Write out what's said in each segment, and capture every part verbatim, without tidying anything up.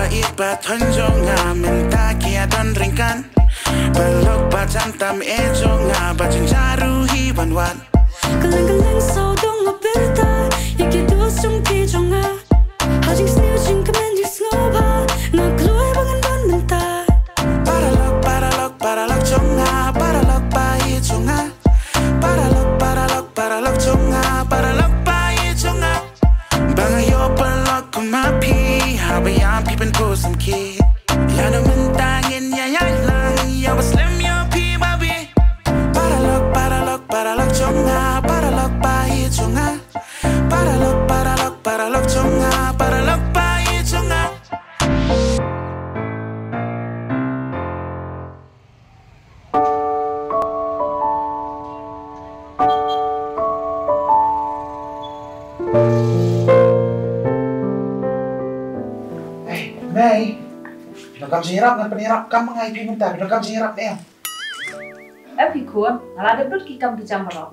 Ïeit ba thon jong nga mynta ki ïa don ryngkat. Paralok ba jan tam eh jong nga ba jynjar ruh hi ban wan. Kylleng kylleng sawdong nga pyrta ïa ki dost jong phi jong nga. Ha jingsniew jingkmen jingsngewbha nga kloi ba ngan don mynta. Paralok, paralok, paralok jong nga, paralok ba ïeit jong nga. Paralok, paralok, paralok jong nga, paralok ba ïeit jong nga. Ba nga ïoh paralok kum ma phi, haba ïa phi pynpoi samkit. Ïa na mynta ngin ïa ïaid lang, ïa ba slem ïa phi ba bit. Paralok, paralok, paralok jong nga, paralok ba ïeit jong nga. Paralok, paralok, paralok jong nga, paralok ba ïeit jong nga. Hey, Mei. Phi donkam jingïarap, ngan pynïarap kam ma nga ïa phi mynta. Phi donkam jingïarap ne em? Em phi khun, nga la dep lut ki kam ki jam baroh.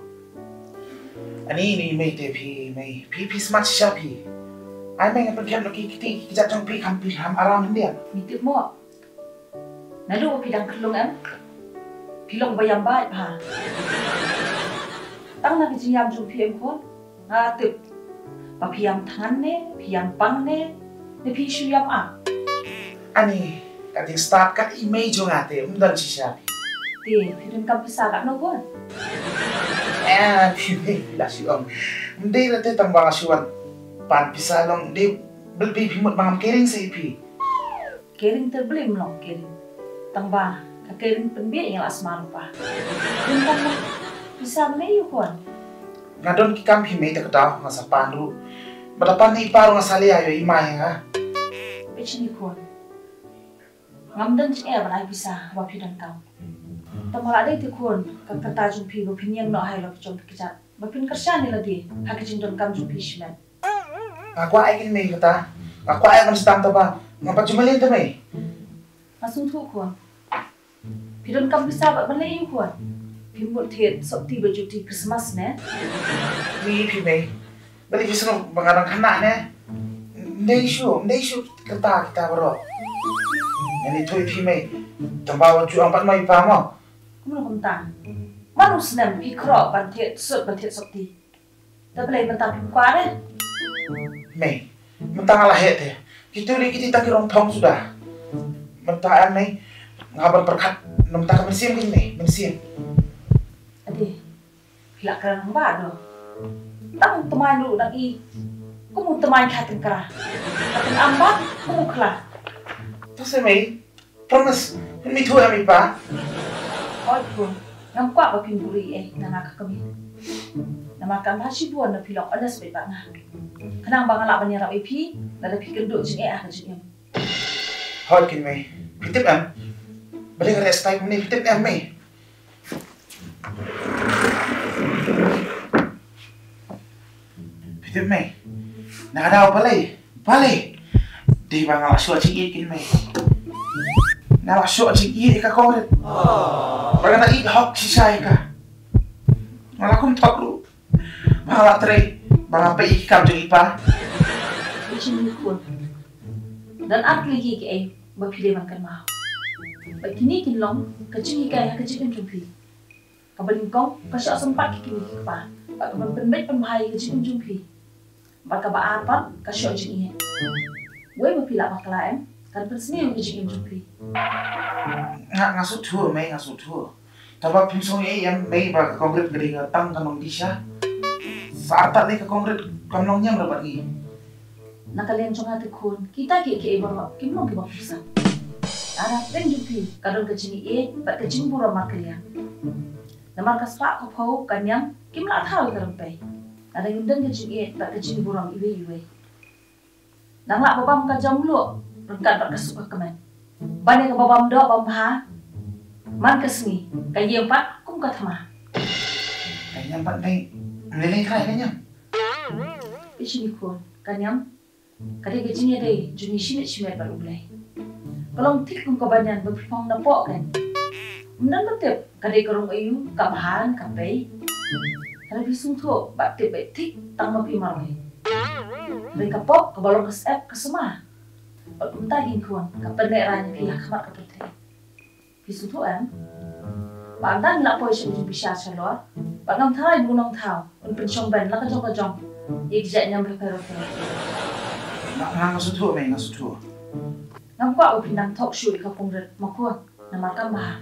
Ani ni Mei te phi, Mei. Phi, phi smat shisha phi. Ai Mei, ngan pynkhem lut ki kti ki kjat jong phi, kham phi, kham aram hyndiat. Ngi tip mo. Naduh ba phi dang khyllung em, phi long ba ïam bait bha. Tang na ka jingïam jong phi em khun, nga tip ba phi ïam thngan ne, phi ïam pang ne, ne phi shu ïam ap. Ani, ka dei start kat i Mei jong nga te, ym don shisha phi. Te, phi donkam pisa katno khun? Eh, phi Mei, phi la shu ong. Ym dei la te tang ba nga shu wan pan pisa long, dei bel phi mut ba ngam caring sa ïa phi. Caring te blim long caring. Tang ba ka caring pynbieit ïa la sma rupa. Kum tang ba pisa mei ïa u khun. Nga don ki kam hi mei te kata nga sa pan ruh. Ba da pan ni pa ruh nga sa leh ïa i mai nga. Pechini khun. Ngam don jingeh ba lai pisa ba phi don kam. Tang ba la dei te khun ka kata jong phi ba phin ïeng noh hai lo ki jong ki kjat. Ba phin kyrshan ïa lade ha ki jingdonkam jong phi shimet. Nga kwah ai kin mei kata. Nga kwah ai ban sdang ta ba nga pat ju mlien ta mei. Nga sngewthuh khun. Phi donkam pisa bad ban leh ïing khun. Phi mut thied sopti ba juti Christmas ne. Ni phi mei. Balei phi sngew ba nga dang khynnah ne. Ndei shu, ndei shu kata kita baroh. Ngani thui phi mei. Tang ba wan ju ang pat mai pa mo. Kumno kumta. Man u snem phi khroh ban thied sut ban thied sopti. Te balei mynta phim kwah re? Mei, mynta nga la heh te. Kitu dei kiti ta ki rong thong suda. Mynta em mei, nga ban pyrkhat. Mynta ka mynsiem kin mei, mynsiem. Ade, phi la kren ba do. Tang tymmen ruh dang i. Kum u tymmen kha tyngkra. Ka tyngam ba kum u khla. To se mei. Promise, phin mih thuh ïa mi pa. Oi khun, ngam kwah ba phin buhrieh na nga ka kmie. Namar kam bha shibun na phi long honest bad nga. Khnang ba nga lah ban ïarap ïa phi, lada phi kynduh jingeh ha ka jingim. Hoi kin mei, phi tip em? Balei nga leh style kumne phi tip em mei? Phi tip mei, na ka daw balei, balei? Dei ba nga la shoh jingïeit kin mei. Nga la shoh jingïeit ïa ka Kongrit. Ba nga la ïeit hok shisha ïa ka. Nga la kum thok ruh. Ba nga la trei ba nga peit ïa ki kam jong i pa. Phi sngewthuh khun. Don ar tylli ki ei ba phi dei ban kynmaw. Ba kine kin long ka jinghikai ha ka jingim jong phi. Kaba nyngkong ka shoh sympat ki kmie ki kpa bad ka ban pynbeit pynbha ïa ka jingim jong phi. Bad kaba ar pat ka shoh jingïeit. Wei ba phi lah bakla em kan pynsniew ïa ka jingim jong phi. Nga, nga sngewthuh mei, nga sngewthuh. Tangba phim sngew ei em mei ba ka Kongrit ka dei ka tang ka nongdisha. Sa artat lei ka Kongrit kam nongñiam re bad ngi. Na ka liang jong nga te khun, kita kiei kiei baroh kim long kiba pisa. Lada pdeng jong phi ka don ka jingïeit bad ka jingburom markylliang. Namar ka spah ka phew ka niam kim lah thaw ïa ka rympei. Lada ngim don ka jingïeit bad ka jingburom iwei iwei. Nang lah ba bam ka jam luh ryngkat bad ka suk ka kmen. Ban ïa kaba bam doh bam bha man ka sngi ka ïeng pat kum ka thma. Ka niam pat dei, lei lei krai ka niam. Phi sngewthuh khun, ka niam ka dei ka jingïadei jong ngi shimet shimet bad U Blei. Ka long thik kum ka banyan ba phi phong na poh kein. Ym don ba tip ka dei ka rung aïu, ka bha ne ka pei. Hynrei phi sngewthuh bad tip beit thik tang ma phi marwei. Hynrei ka pop kaba long ka syep ka sma. Bad mynta ki khun ka pynlehrain phi ha khmat ka pyrthei. Phi sngewthuh em? Ba dang la poi sha u bishar shalor. Ba ngam tharai bu nongthaw un pynshong ben la ka jong ka jong. Ïa ki jait niam pher pher. Nga nga sngewthuh, mei, nga sngewthuh. Ngam kwah u phi nang thok shuh ïa ka Kong Rit, ma khun. Namar kam bha.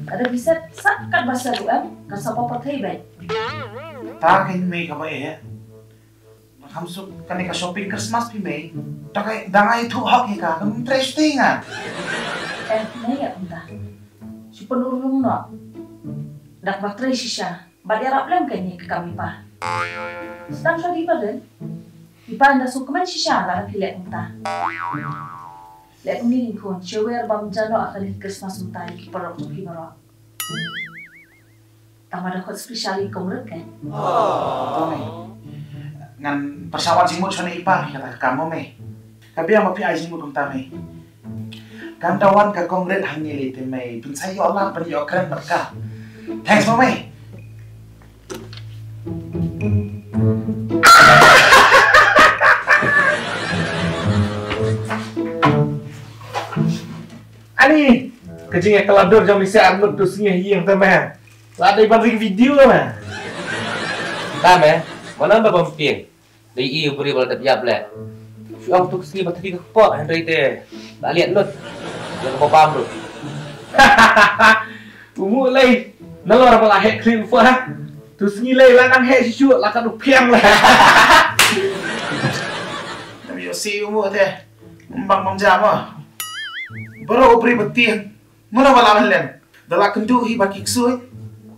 Ka da biset sa kat ba sa tu em, ka sa pa pathai bai. Ta ka mei ka ba eh. Kam suk kane ka shopping Christmas phi mei. Ta ka dang ai thu hok hi ka kam trei shti nga. Eh, mei ya kumta. Shu pynurung no. Dak ba trei shisha. Bad ïarap lem ka ïa ka kam i pa. Sdang sha di ba ren. I pa ynda suk kmen shisha la da phi leh kumta. Leh kumne ning khun, sha wer bam jano a kali Christmas mynta ïa ki paralok jong phi baroh. Tang ba da khot special ïa Kong Rit kan. To mei. Ngan pyrshah wan jingmut shane i pa phi kata ka kam mo mei. Ka biang ma phi ai jingmut kumta mei. Kan da wan ka Kong Rit hangne lei te mei. Pynshai ïoh lang pynïoh kren bad ka. Thanks mo mei. Ani, ka jingïakhlaw dur jong mi sa armut tu sngi ha ïing te mei. La dei ban ring video mei. Ta mei, mana ba bam pieng. Dei i u briew ba la dep ïap leh. Shu ong tu ka sngi ba thli ka kpoh hynrei te la liat lut. Ïa ka ba bam lut. U mu lei. Nalor ba la heh khlieh u fa. Tu sngi lei la nang heh shisha la ka du phiang lei. Nam ïoh si u mu te. Mbang bang jam ah. Baroh u briew ba tieng. Mano ba la meh lem. Da la kynduh hi ba ki ksuid.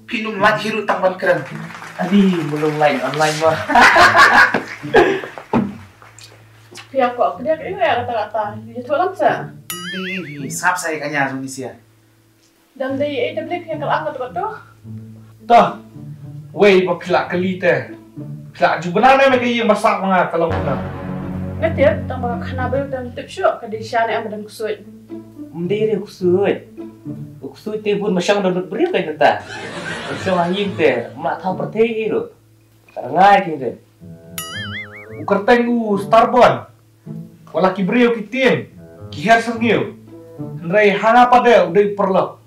Phi num lait hi ruh tang ban kren. Adi, mano lait online ba. Phi ïa ko kdiak ïa kata kata. Ïa tholam sa. Di hi sap sa ïa kanya jong ni sia. Dang dei ei dang dei phi ïa kal ang kata kata. Toh. Wei ba phi la kali te. Phi la ju bna ne me ka ïing ba sah ma nga ka long kumno. Nga tip tang ba ka khana briew dang tip shuh ka dei sha ne em dang ksuid. Ym dei re ksuid. U ksuid te bun ma shong da lut briew ka nta. Ma shong ha ïing te ma thaw pyrthei ïa ruh. Ka rngai ki te. U kyrteng u Starbon. Wala ki briew ki tieng ki her syrngiew. Hynrei ha nga pat de u dei u paralok.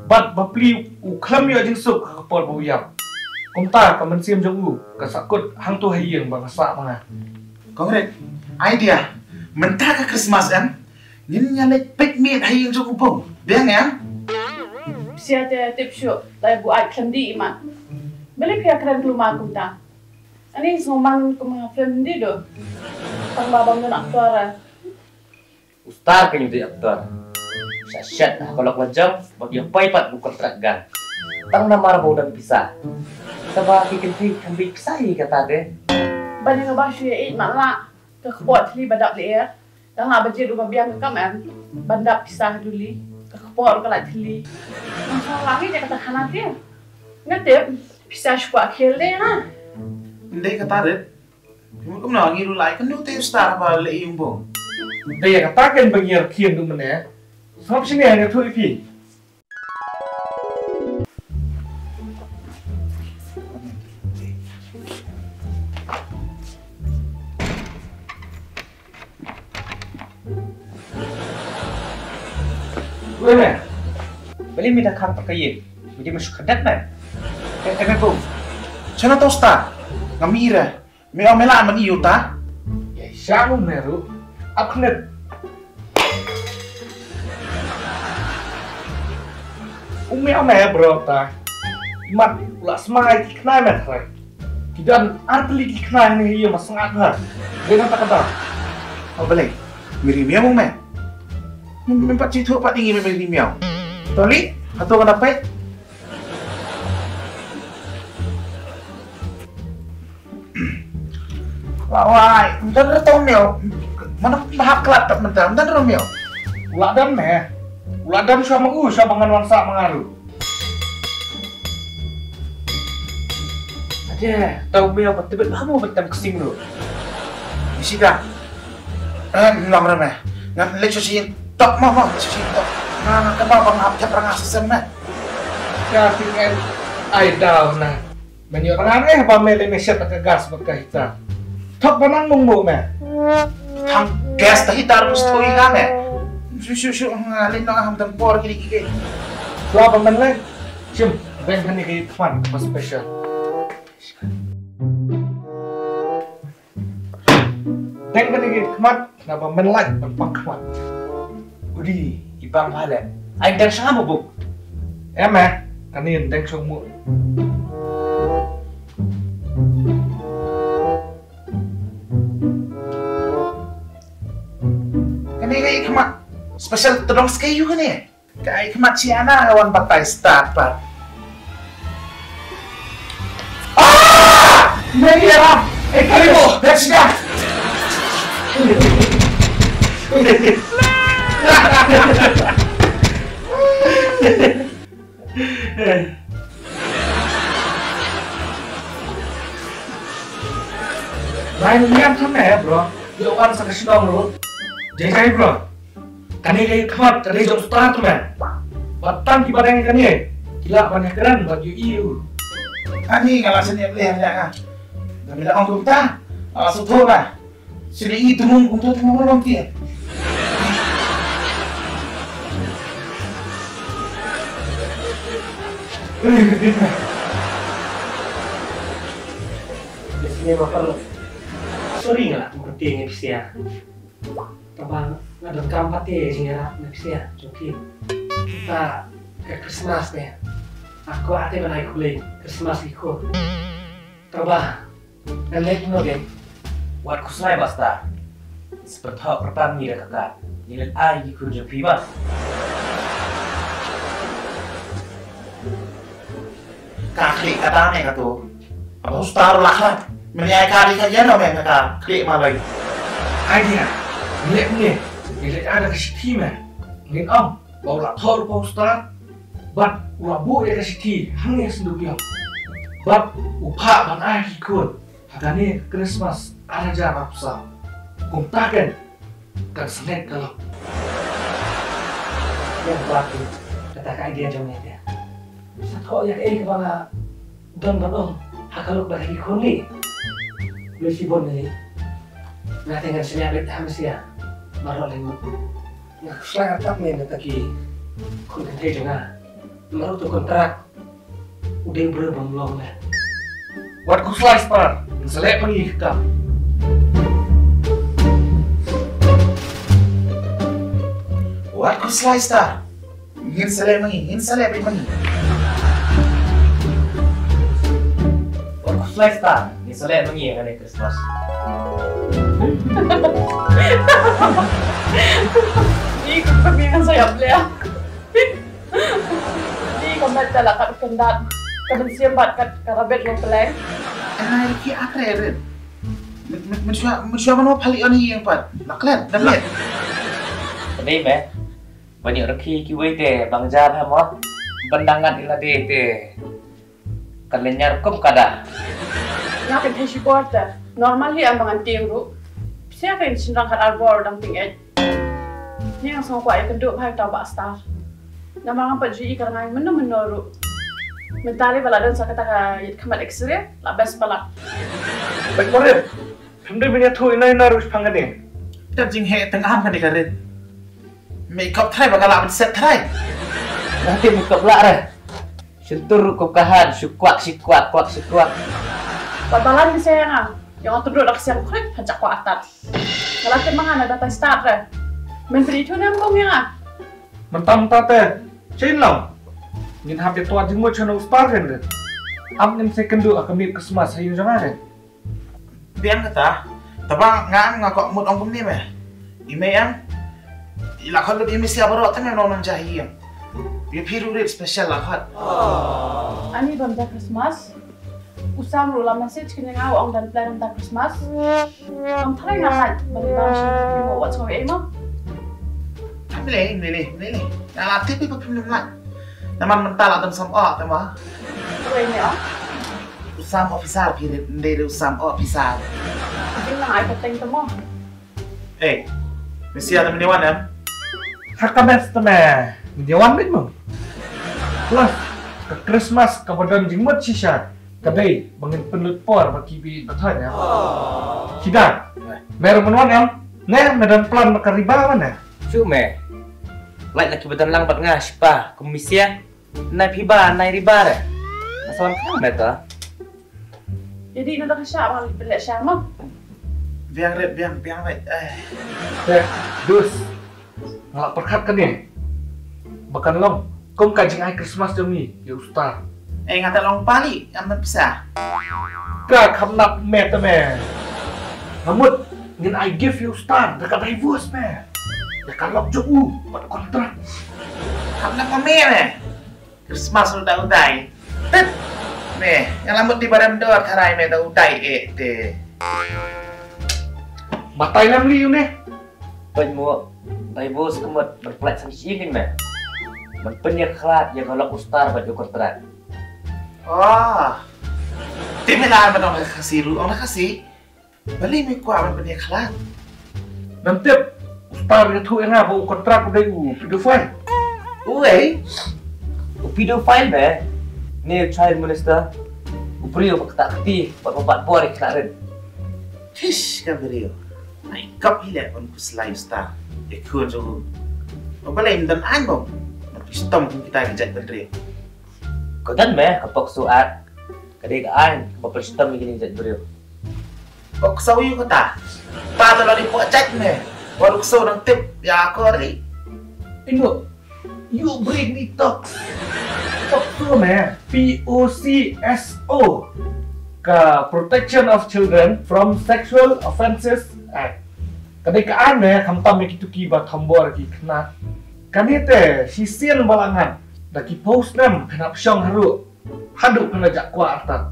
Bad bapli u khlem ïoh jingsuk ha ka por ba u ïap. Kumta ka mynsiem jong u ka sahkut hangto ha ïing ba nga sah ma nga. Kong Rit, idea. Mynta ka Christmas em. Ngin ïa leit picnic ha ïing jong u Bung. Biang em? Sia te tip shuh, lai bu ai khlem di imat. Beli pia kren kluma kumta. Ani sngew man kum ha film di do. Tang ba bam don aktor ah. U star ka ngi dei aktor. Sha shet ha ka lok lajong bad ïa poi pat u kontrak gang. Tang namar ba u don pisa. Taba ki kynthei kan bei pisa ïa kata de. Ban ïa nga ba shu ïa eit ma la. Ka kpoh thli ba dap lyer. Tang la ba jied u ba biang ka kam em. Ban dap pisa ha duli. Ka kpoh ka la thli. Nang sa la ngi ïa kata khana te. Nga tip pisa shu kwah khel de na. Ndei kata rit. Kumno ngi ruh lai kan du te star ba leh ïing bong. Te ïa kata ken ba ngi ïa rkhie du mynne. Sngap shane nga thuh ïa phi. Wei me. Beli mi da khang tak ka ïing. Mi da me shu khadat me. Eh, eh, me bong. Shano to star? Ngam ïa re. Me ong me lah man ïa uta? Ïa sha u me ruh. Ap khnet. U me ong me bro ta. Mat u la smai ki khnai me thrai. Ki don ar tylli ki khnai ne ïa ma sngat ha. Dei na ta ka da. Ong balei. Me ri miaw me. Me, me pat chi thuh pat ïa ngi me, me ri miaw. Toli, hato ka da peit. Wai, ym don re tong miaw. Mano ba hap klat pat mynta, ym don re miaw. U la don me. U la don shuwa ma u, shuwa ba ngan wan sah ma nga ruh. Ade, tong miaw ba tbit ba mo ba tam ksing ruh. Isi ka. Eh, long re me. Ngan leit shuwa sha ïing tok mo mo, shuwa sha ïing tok. Nga, nga kynmaw ba nga hap thep ra nga sa sem me. Ka phi ngan ai daw na. Men ïoh rangan eh ba me lei me shet ka gas bad ka heater. Thok ba nang mung mung me. Thang Gas ta hi tar mus thoi nga me. Shu shu shu nga lin no ham tam por kiri kiri. Shuwa ba man lai. Shim, beng kane ka ïit khmat ba special. Beng kane ka ïit khmat naba man lai ban pang khmat. Udi i bang bha le. Ai dang shang mo buk. Em eh, kane dang shang mo. Kane ka ïit khmat special tdong skei ïa kane. Ka ïit khmat shi ana ka wan batai start pat. Ah! Meri aram. Eh, kali mo. Dah siap. Bai ngiam tham eh, bro. Yo wan sa ka shnong ruh. Jai jai, bro. Kane ka ïit khmat ka dei jong u star tu, man. Bad tang kiba dang kane ki lah ban ïakren bad ïohi ïa u. Ani nga la shen ïa bleh ïa nga. Nga la ong kumta. Ala suthu ba. Sini i tumung kumta tumung long ti. Sorry nga la kum kyrteng ïa phi sha. Tangba nga donkam pat ïa ka jingïarap na phi sha jong phi. Kata ka Christmas te. Nga kwah te ban ai khublei Christmas ïa phi. Tangba ngan leh kumno de? Wat khuslai Bah Star. Sa pyrthuh pyrtang ngi da ka kad. Ngi leit ai ïa ki khun jong phi bah. Ka khlieh kata ne kato. Aba u star la kha. Mynne ai ka dei ka ïano me ka khlieh ma lai. Ai dia. Ngi leh ngi. Ngi leh ada ka shithi me. Ngin ong ba u la thoh ruh pa u star. Bad u la buh ïa ka shithi hangne ha synduh ïong. Bad u phah ban ai ki khun ha kane ka Christmas ar hajar arphew saw. Kumta ken. Kan sngewbha ka long. Ïa ba tu kata ka idea jong nga te. Sa thoh ïa kaei kaba nga don ban ong ha ka lok ba ki khun li. Lu shibun li. Nga te ngan shaniah beit ha misia. Baroh lyngngoh. Nga khuslai artat ne na ta ki khun kynthei jong nga. Namar uto u kontrak u dei u briew bym long ne. Wat khuslai Star, ngin sa leh ma ngi ka kam. Wat khuslai Star, ngin sa leh ma ngi, ngin sa leh beit ma ngi. Wat khuslai Star, ngin sa leh ma ngi ïa kane Christmas. Ni kumba ngi ngan sa ïap leh. Ni ka met ka la kat kyndat, ka mynsiem bad kat ka rabbit long peleng. Ai ki akre rin. Mynshuwa mynshuwa mano phali on hi yang pat. Laklet, da met. Dei me. Ban ïoh rakhi kiwei te bang jar ha mo. Ban dangat ila de te. Kan lynñiar kum kada. Nga kynthei shibor te. Normal hi am ba ngan tieng ruh. Phi ïa kren shynrang khat arbor dang tieng eh. Ni nga sngewkwah ïakynduh bha ïa uta u Bah Star. Namar ngam pat ju i ka rngai mynno mynno ruh. Mynta lei ba la don sa kata ka ïit khmat X-ray la best palat. Bad mo rit. Phim dei ban ïathuh ïa ino ino ruh shaphang kane. Kat jingheh tang am kane ka rit. Me i kop trai ba ka lah ban set trai. Nga te me kop lah re. Shyntur ruh kop ka han, shu kwak shi kwak, kwak shi kwak. Ba balan ni sayang ah. Ïa nga tunduk da ka siang khrik, hanjak kwak atat. Nga la tip ma nga na batai start re. Men pynithuh ne em kong ïa nga. Mynta mynta te, shin long. Ngin hap ïa tuat jingmut sha u Star ken re. Am ngin sa kynduh ha ka miet Christmas ha ïing jong nga re. Biang kata, taba nga nga kwah mut ong kumne me. I mei ang. I la khot lut i mei sia baroh tang nong nong jahi ang. Ïa phi ruh rit special la khot. Ani bam da Christmas. U Sam ruh la message kine nga ong dan plan da Christmas. Am tharai nga haj ban bam shi mo wat soi ei mo. Mele mele mele. Nga la tip i ba phi mlem lak. Naman mynta la dang sam o te mo. Wei ne o. U Sam officer phi rit, ndei u Sam officer. Jing nang ai pateng te mo. Ei, misia te mynne wan em? Ha ka mes te me. Mynne wan beit mo. Plus ka Christmas kaba don jingmut shisha ka dei ba ngin pynlut por bad ki baieit ba thoh em. Sida. Me ruh men wan em? Ne, me don plan ba ka riba ba ne? Shu me. Lait la ki ba don lang bad nga shipa, kum misia. Nai phi ba, nai riba re. Asan kang me to. Jadi na da ka sha ba li pele sha ma. Biang ret, biang, biang ret. Eh. Eh, dus. Nga la pyrkhat kane. Ba kan long kum ka jingai Christmas jong ngi ïa u Star. Eh, nga ta long pali, am na pisa. Ka kham nap me ta me. Nga mut ngin ai gift ïa u Star da ka divorce me. Da ka lok jong u bad kontrak. Kham nap me me. Christmas ruh da u dai. Tit. Me, nga la mut di baram dor tharai me da u dai eh te. Batai lam liu ne. Peit mo, divorce ka mut ban pynlait sang shisien me. Ban pynïakhlad ïa ka lok u Star bad ïa u kontrak. Oh. Te me la ban ong ka Khasi ruh, ong ka Khasi. Balei me kwah ban pynïakhlad? Ngam tip, u Star ïathuh ïa nga ba u kontrak u dei u pedophile. Uei? U pedophile me? Ne child molester? U briew ba ktah kti, bad ba bat bor ïa ka rit. Tish ka briew. Ai kap hi leh ban khuslai u Star. Ïa khun jong u. Ba balei ym don aiñ bong. Ban pynshtom kum kita ki jait bynriew. Ka don me ka POCSO Act. Ka dei ka aiñ kaba pynshitom ïa kine ki jait briew. POCSO ïa kata. Ta da la dei pok jait me. Baroh POCSO nang tip ïa ka ri. Indo, you bring me talk. POCSO me, P O C S O. Ka Protection of Children from Sexual Offences Act. Ka dei ka aiñ me khamtam ïa kitu kiba thombor ki khynnah. Kane te shisien ba la ngat da ki phew snem phin hap shong haduh. Haduh phin la jah kwah artat.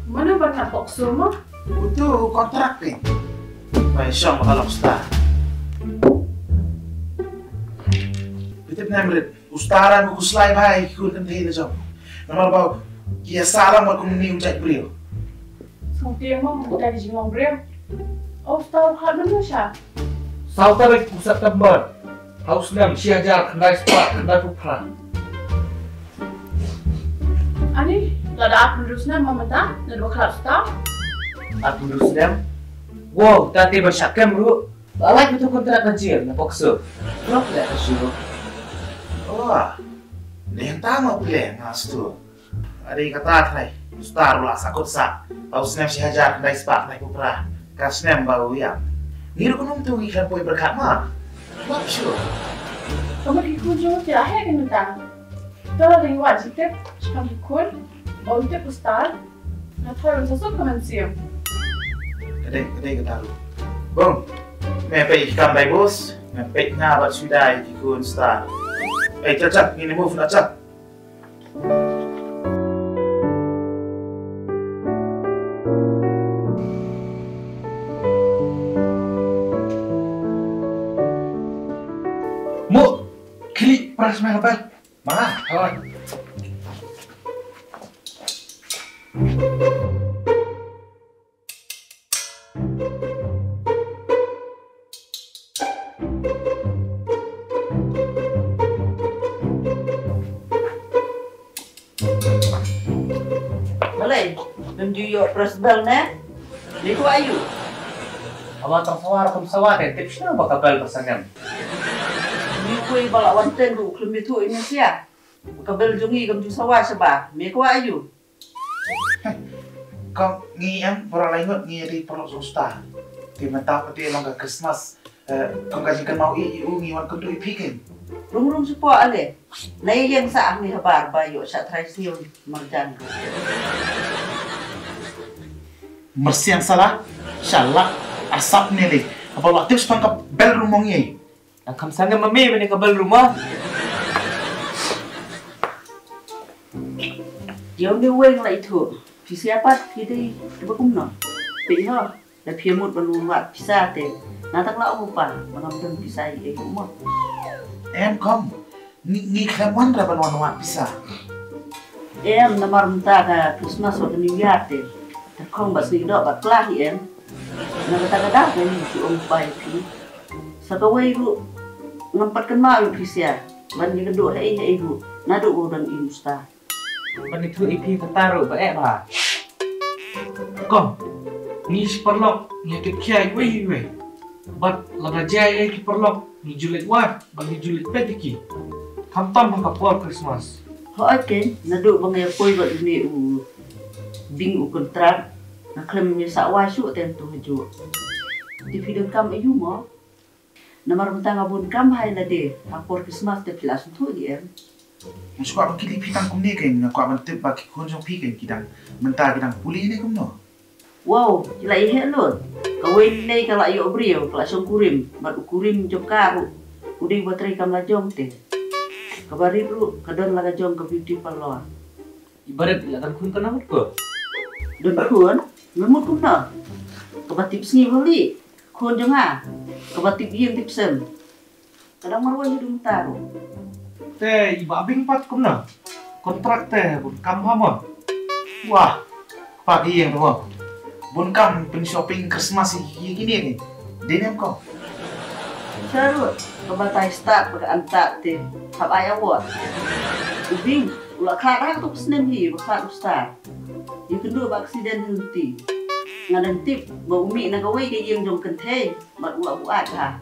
Mano ban ngat POCSO mo? Utu kontrak ke. Bai shong ba ka lok Star. Bitip nem rit. U Star ai ba khuslai bha ïa ki khun kynthei la jong. Namar ba ki ïa sah lang bad kumne u jait briew. Sngewthuh mo, mo ka jinglong briew. U Star u khlad mynno sha? Saw tarik u September. Ha u snem shi hajar khyndai spah khyndai phew phra. Ani, lada arphew hynriew snem mo mynta, naduh ba khlad u Star. Arphew hynriew snem? Wow, ta te ban shah kem ruh. Ba lait utu kontrak na jel na POCSO. Lok leh ka shu. Oh. Neng ta ma pule nga stu. Ari kata trai. U Star u la sakut sa. Tau snem shi hajar khyndai spah khyndai phew phra. Ka snem ba u ïap. Ngi ruh kumno tu ngi khlem poi byrkhat ma. Lok shu. Ka mut ki khun jong u te la heh ka mynta. Te la dang wad jingtip shaphang ki khun ba un tip u Star. Nga tharai un sa suk ka mynsiem. Ka dei, ka dei kata ruh. Bong, me peit ki kam divorce, me peit nga bad Suda ïa ki khun Star. Ei, chap chap, ngin move na chap. Mo, khlieh press me ka bell. Ma, hoi. Balei, mem ju ïoh press bell ne? Ni ko ayu. Awa tang sawa kum sawa te tip shna ba ka bell ba sangem. Ni ko ba la wan ten ru klem itu ini sia. Ka bell jong ngi kam ju sawa shaba. Me ko ayu. Kong ngi em baroh lai ngut ngi ri paralok song Star. Te mynta pati long ka Christmas. Eh, kong ka jingkynmaw i u ngi wan kyntu i phi kin. Rung rung shupo ale. Nai ïeng sa ah ngi habar ba ïoh sha trai siu marjan. Mersiang salah. Shala. Asap ni li. Apa lak tips pang ka bell room ngi. Nang kham sangem ma me bad ka bell room ah. Ïa u ne weng la ithuh. Phi siapat phi dei kiba kumno? Phi ho. Da phi mut ban wan wad pisa te. Na tang la u pa ban wan pisa ïa u mo. Em kham. Ngi ngi khlem wan ra ban wan wad pisa. Em namar mynta ka Christmas wa ka New Year te. Te khong ba sni dok ba klah hi em. Na kata ka dak ka ni ki ong bai phi. Sa kawei ruh ngam pat kynmaw ïa phi sia. Ban ïa ka duh ha ei ha ei ruh naduh u dang im Star. Ban ithuh ïa phi kata ruh ba eh ba. Kong. Ngi shi paralok ngi tip khia iwei iwei. Bad lada jia ïa ki paralok ngi ju leit wad bad ngi ju leit peit ïa ki. Khamtam ha ka por Christmas. Hooid keiñ, naduh ba nga ïa poi bad une u Bing u kontrak, nga khlem ïa sah wai shuh te hangtu hajuh. Te phi donkam aïu mo? Namar mynta nga bun kam ha ïa lade, ha por Christmas te phi la sngewthuh hi em. Nga shu kwah ban kylli phi tang kumne keiñ, nga kwah ban tip ba ki khun jong phi keiñ ki dang, mynta ki dang pule ne kumno? Wow, ki la ïeheh lut. Kawei lei ka la ïoh briew, ka la shong kurim, bad u kurim jong ka ruh u dei uba trei kam la jong te. Kaba rit ruh ka don la ka jong ka beauty parlour. I barit i la don khun ka na mut ko? Don khun? Mut kumno? Kaba tip sngi ba lieh, khun jong nga. Kaba tip ïing tip sem. Ka dang marwei haduh mynta ruh. Te i Bah Bing pat kumno? Kontrak te bun kam ha mo? Wah, pa ki ïing ruh. Bun kam pynshopping Christmas ïa kine ni. Dei ne em ko? Sha ruh, ka batai stad bad ka antad te hap ai award. U Bing u la khlad ha kato ka snem hi ba khlad u stad. Ïakynduh ba aksiden hynti. Nga dang tip ba u mih na kawei ka ïing jong kynthei bad u la buaid ha.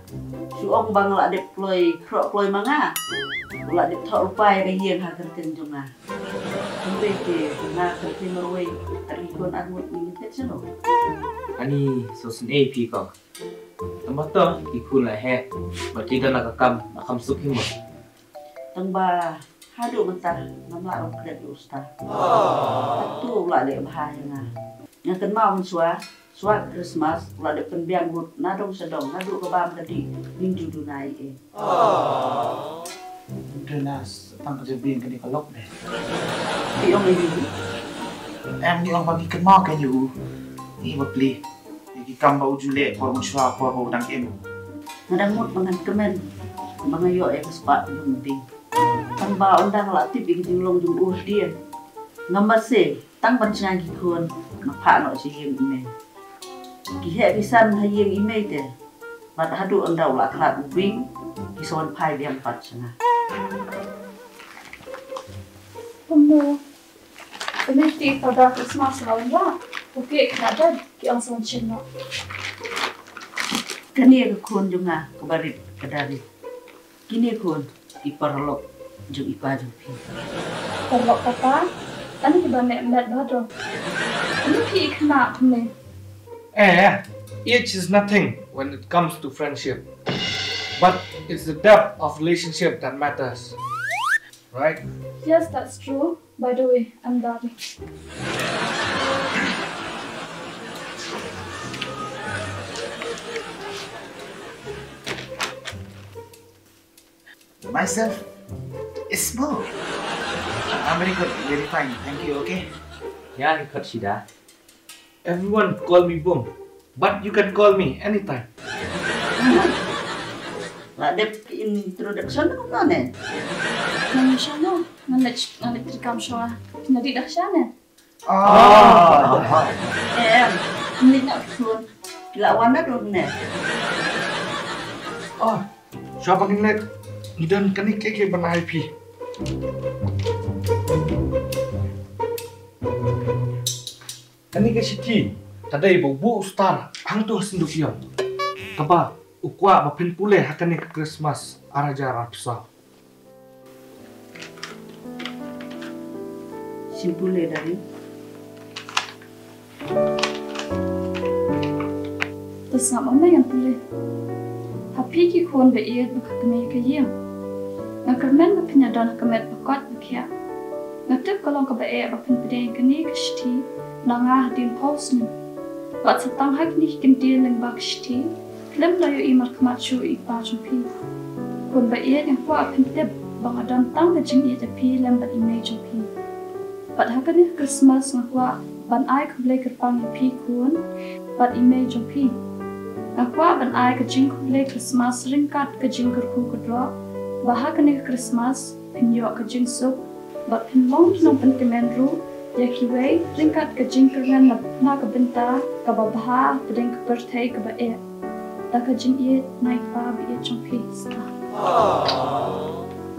Shu ong ba nga la dep kloi khroh kloi ma nga. U la dep thoh lypa ïa ka ïing ha kyrteng jong nga. Hynrei te nga kynthei marwei, ar ki khun ar ngut, ngi phet shano? Ani sngewsynei phi ko. Tang ba to ki khun la heh bad ki don la ka kam, la kam suk hi mo. Tang ba haduh mynta ngam lah ban klet ïa u Star. Hato u la leh bha ïa nga? Nga kynmaw mynshuwa, shuwa Christmas u la dep pynbiang lut na dong sha dong, naduh ka bam ka dih, ngim ju duna ei ei. Duna tang ka jabieng kane ka lok ne. Phi ong ei ei? Em, ngi ong ba ngi kynmaw kein ïa u. Ngi bapli ïa ki kam ba u ju leh por mynshuwa, por ba u dang im. Nga dang mut ba ngan kmen ba nga ïoh ïa ka spah jong u Bing. Tang ba ynda nga la tip ïa ka jinglong jong u hadien, ngam mad se tang ban shna ki khun nga phah noh sha ïing i mei. Ki heh ki san ha ïing i mei te. Bad haduh ynda u la khlad u Bing, ki sa wan phai biang pat sha nga. Kumno? Kane te Father Christmas la wanrah. Okay, kane ki ong sa wan shen noh. Kane ka khun jong nga kaba rit ka Dari. Kine khun ki paralok jong i pa jong phi. Paralok papa, kane kiba neh met bha to. Kane phi i khynnah kumne. Eh, age is nothing when it comes to friendship. But it's the depth of relationship that matters. Right? Yes, that's true. By the way, I'm Dari. Myself is Mo. I'm very good, very fine. Thank you, okay? Yeah, you cut Shida. Everyone call me Bung, but you can call me anytime. La dep introduction kumno ne? Ngan shano, ngan leit, ngan leit treikam shuwa. Phi nadi dah sha ne? Oh. Em, ngan leit na phone. La wan na dun ne? Oh, shuwa ba ngin leit, ngi don kane ka, ka ban ai phi. Kane ka shithi ka dei ba u buh u Star hangto ha synduk ïong. Kaba u kwah ba phin pule ha kane ka Christmas ar hajar arphew saw. Sngewbha pule, Dari. Te sngap ma me ngan pule. Ha phi ki khun ba ïeit bad ha kmie ka ïing. Nga kyrmen ba phin ïadon ha ka met ba koit ba khiah. Nga tip ka long kaba eh ba phin pdiang kane ka shithi na nga hadien phew snem. Bad sa tang ha kine ki kyntien lyngba ka shithi khlem da ïohi markhmat shuh i pa jong phi. Khun ba ïeit, nga kwah phin tip ba nga don tang ka jingïeit ïa phi lem bad i mei jong phi. Bad ha kane ka Christmas nga kwah ban ai khublei kyrpang ïa phi khun bad i mei jong phi. Nga kwah ban ai ka jingkhublei Christmas ryngkat ka jingkyrkhu kyrdoh ba ha kane ka Christmas phin ïoh ka jingsuk bad phin long ki nongpynkmen ruh ïa kiwei ryngkat ka jingkyrmen na, na ka bynta kaba bha hapdeng ka pyrthei kaba eh. Da ka jingïeit na i pa ba ïeit jong phi, Star.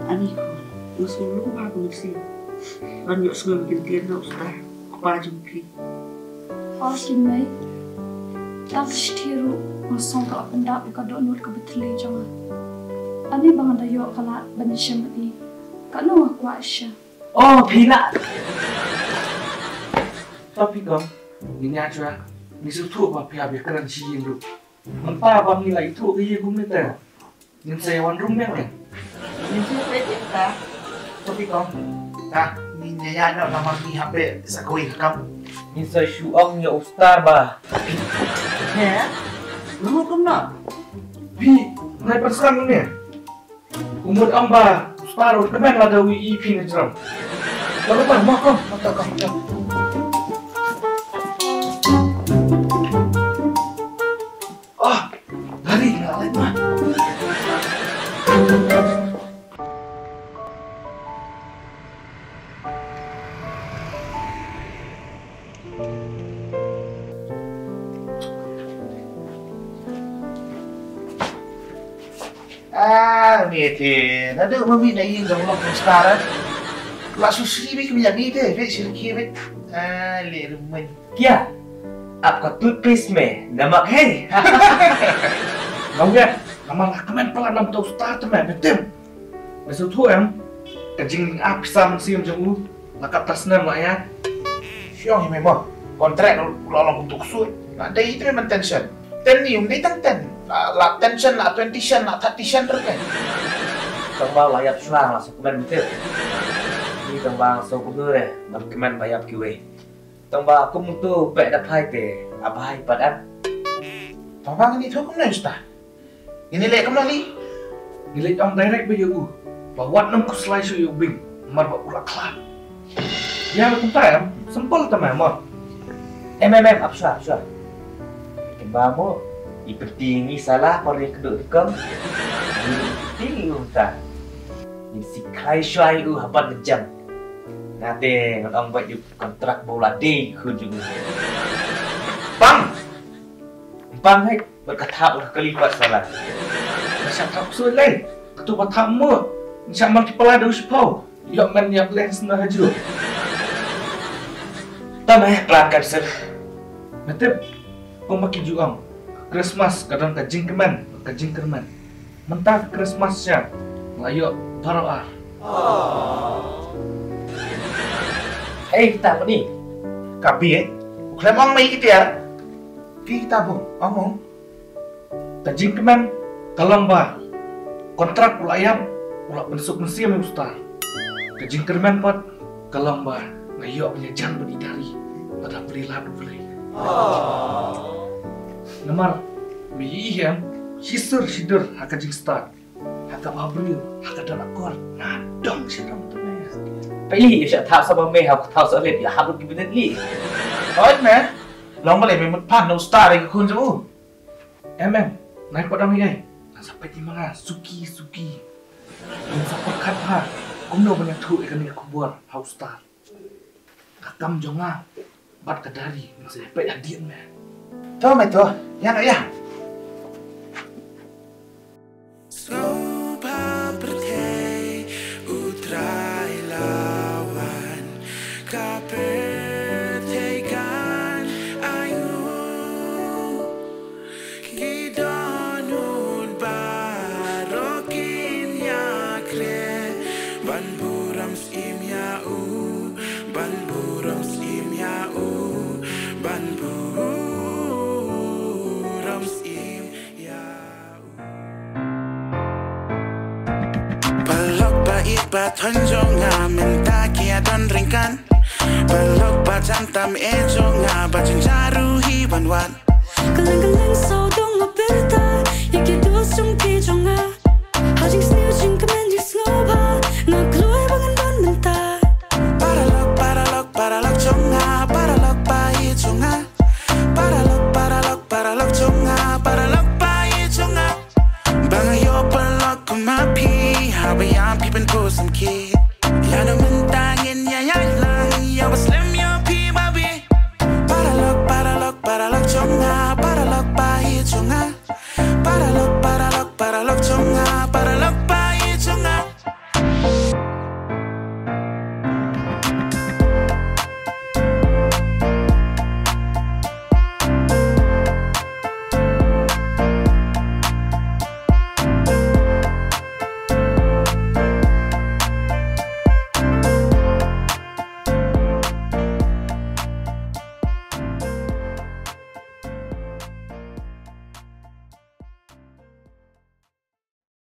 Ani khun, nga sngewlung bha ka mynsiem ban ïohsngew ïa ki kyntien na u Star, u kpa jong phi. Ho ki mei. Tang shi taïew ruh nga sngew ka la pyndap ïa ka dohnud kaba thylli jong nga. Ani ba nga da ïoh ka lad ban ïashem bad i. Katno nga kwah shisha. Oh, phi lah. To phi kong, ngin ïa shuwa. Ngi sngewthuh ba phi hap ïa kren shi ïing ruh. Mynta ba ngi la ithuh ka ïing kumne te, ngin sa ïa wan rung biang biang. Ngin sa ïa peit ïa kata. To phi kong. Ta, ngin ïa ïaid noh namar ngi hap beh sa kawei ka kam. Ngin sa shu ong ïa u Star ba. He? Ruh kumno? Phi, nai pyrshang ne. U mut ong ba u Star un kmen lada u ïohi phi na jrong. Lada ba ma kong, ma ta kong. Ah, lari nga lait ma. Ah, mete, naduh ma mih na ïing jong u Star, eh. La shu sli beit ka miat beit, beit shu khie beit. Ah, le rumen. Kia, ap ka toothpaste me, namak hei. Nong ya, namar la kmen palat nam to u Star te me, betem. Me sngewthuh em, ka jingap pisa mynsiem jong u, la katto snem la ïa. Shu ong hi me mo, kontrak u la long kum tu ksuid. La dei te man tension. Ten ni um dei tang ten. La, la tension, la twenty shen, la thirty shen ruh kan. Tang ba la ïap shuwa la sa kmen mynta. Ni tang ba sa kumno re, ban kmen ba ïap kiwei. Tang ba kum tu pek da phai te, abai pat em. Tang ba ngin ïathuh kumno ïa uta. Ngin ïaleh kumno lei? Ngi leit ong direct beit ïa u ba wat nym khuslai shuh ïa u Bing, namar ba u la khlad. Ïa, kumta em, simple te me mo. Em, em, em, ap shuwa, ap shuwa. Kumba mo, i pynti ngi sala por ïa kduh kong. Ngi pynti ngi kumta. Ngi sikhai shuwa ïa u ha ban jam. Nate ngan ong beit ïa u kontrak ba u la dei khun jong u. Pang! Pang hei. Bad ka thap ka kali pat sala. Ka shah thap sut lei. Ka tu ba thap mo. Shah multiply da u shiphew. Ïoh men ïa plan sna haju. Tam eh plan cancel. Me tip. Kumba ki ju ong. Christmas ka don ka jingkmen, ka jingkyrmen. Mynta ka Christmas sha. La ïoh baroh ar. Hei kita peni. Ka bi eh. U khlem ong mei kita. Kita bu. Ong ong. Ka jingkmen ka long ba kontrak u la ïap, u la pynsuk mynsiem ïa u Star. Ka jingkyrmen pat ka long ba nga ïoh ban ïajan bad i Dari, bad hapdeng lad u Blei. Namar me ïohi em, shisur shidur ha ka jingstad, ha kaba briew, ha ka don akor, nga dang shitom te me. Peit ïa sha thap sa ba me ha ka thap sa leit ïa hap ki minit li. Oi me, long ba lei me mut pan na u Star ïa ka khun jong u. Em, em, nai pat dang ei ei. Ngan sa peit ïa ma nga suki suki. Ngan sa pyrkhat bha kumno ban ïathuh ïa kane ka khubor ha u Star. Ka kam jong nga bad ka Dari ngan sa ïa peit hadien me. To me to, ïa no ïa. Sngewbha pyrthei U Trai la wan, ka pyrthei kan ainguh. Ki dohnud baroh kin ïakren ban burom syiem ïa u, ban burom syiem ïa u, ban burom syiem ïa u. Paralok ba ïeit ba thoh jong nga mynta ki ïa don ryngkat. Paralok ba jan tam eh jong nga ba jynjar ruh hi wan wan. Kylleng kylleng sawdong nga pyrta ïa ki dost jong ki jong nga. Ha jingsniew jingkmen jingsngewbha nga kloi ba ngan don mynta. Paralok, paralok, paralok jong nga, paralok ba ïeit jong nga. Paralok, paralok, paralok jong nga, paralok ba ïeit jong nga. Ba nga ïoh paralok kum ma phi, haba ïa phi pynpur samkhih.